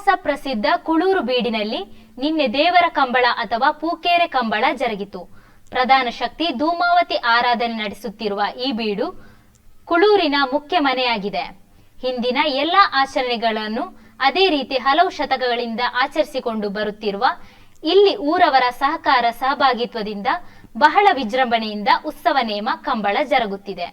ಇತಿಹಾಸ ಪ್ರಸಿದ್ಧ ಕುಳೂರು ಬೀಡಿನಲ್ಲಿ ನಿನ್ನೆ ದೇವರ ಕಂಬಳ ಅಥವಾ ಪೂಕೇರೆ ಕಂಬಳ ಜರುಗಿತು. ಪ್ರಧಾನ ಶಕ್ತಿ ಧೂಮಾವತಿ ಆರಾಧನೆ ನಡೆಸುತ್ತಿರುವ ಈ ಬೀಡು ಕುಳೂರಿನ ಮುಖ್ಯ ಮನೆಯಾಗಿದೆ. ಹಿಂದಿನ ಎಲ್ಲ ಆಚರಣೆಗಳನ್ನು ಅದೇ ರೀತಿ ಹಲವು ಶತಕಗಳಿಂದ ಆಚರಿಸಿಕೊಂಡು ಬರುತ್ತಿರುವ ಇಲ್ಲಿ ಊರವರ ಸಹಕಾರ ಸಹಭಾಗಿತ್ವದಿಂದ ಬಹಳ ವಿಜೃಂಭಣೆಯಿಂದ ಉತ್ಸವ ನೇಮ ಕಂಬಳ ಜರುಗುತ್ತಿದೆ.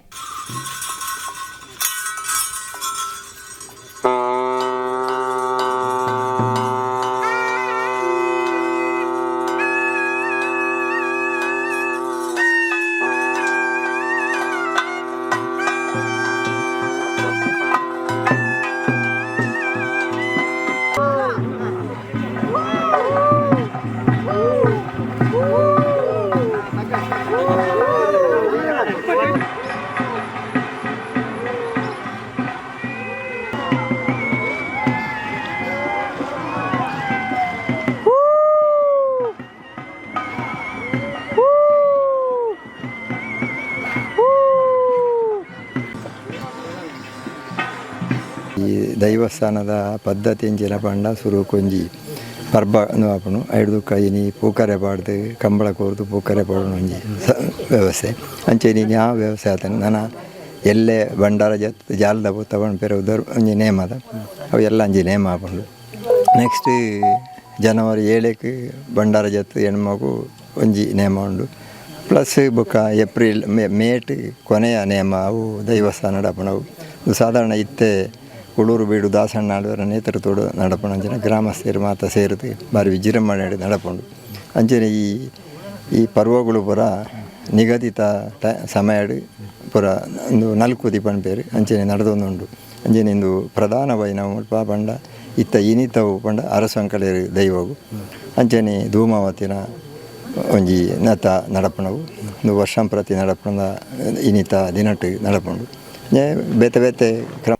ಈ ದೈವಸ್ಥಾನದ ಪದ್ಧತಿ ಎಂಚಿನ ಪಂಡ ಸುರುಕೊಂಜಿ ಪರ್ಬ ಆಪುಂಡು. ಐಡ್ದ್ ಇನಿ ಪೂಕರೆ ಪಾಡ್ದು, ಕಂಬಳ ಕೋರ್ದು ಪೂಕರೆ ಪಾಡುನ ಒಂಜಿ ವ್ಯವಸ್ಥೆ. ಅಂಚೆ ಇನಿ ಆ ವ್ಯವಸ್ಥೆ ಆತನ. ನನ ಎಲ್ಲೆ ಬಂಡಾರ ಜತ್ ಜಾಲ್ದ ಪೂತ ಪನ್ಪೆರ್, ಉದರ್ ಒಂಜಿ ನೇಮದ ಅವು ಎಲ್ಲ ಒಂಜಿ ನೇಮ ಆಪುಂಡು. ನೆಕ್ಸ್ಟ್ ಜನವರಿ 7ಕ್ಕೆ ಬಂಡಾರ ಜತ್ ಎಣ್ಮಗು ಒಂಜಿ ನೇಮ ಉಂಡು. ಪ್ಲಸ್ ಬೊಕ್ಕ ಏಪ್ರಿಲ್ ಮೇ ಮೇಟ್ ಕೊನೆಯ ನೇಮ ಅವು ದೈವಸ್ಥಾನ ಆಪುನವು. ಸಾಧಾರಣ ಇತ್ತೆ ಕುಳೂರು ಬೀಡು ದಾಸಣ್ಣ ಆಳ್ವೆರ ನೇತೃತ್ವಡು ನಡಪುನ ಅಂಚಿನ ಗ್ರಾಮಸ್ಥರು ಮಾತ ಸೇರಿದು ಬಾರಿ ವಿಜೃಂಭಣೆ ನಡಪುಂಡು. ಅಂಚನೆ ಈ ಈ ಪರ್ವಗಳು ಪೂರ ನಿಗದಿತ ಸಮಯಡ್ ಪೂರ ಒಂದು ನಲ್ಕುದಿ ಪನ್ಪೆರ್, ಅಂಚನೆ ನಡದೊಂದುಂಡು. ಅಂಚನೆ ಇಂದು ಪ್ರಧಾನ ವೈನವು ಮುಲ್ಪ ಪಂಡ ಇತ್ತ ಇನಿತವು ಪಂಡ ಅರಸಂಕಲೇರು ದೈವಗು. ಅಂಚನೆ ಧೂಮಾವತಿನ ಒಂಜಿ ನತ ನಡಪುನವು. ಇಂದು ವರ್ಷಂಪ್ರತಿ ನಡಪುನ ಇನಿತ ದಿನಟ್ ನಡಪುಂಡು. ಬೇತೆ ಬೇತೆ ಕ್ರಮ.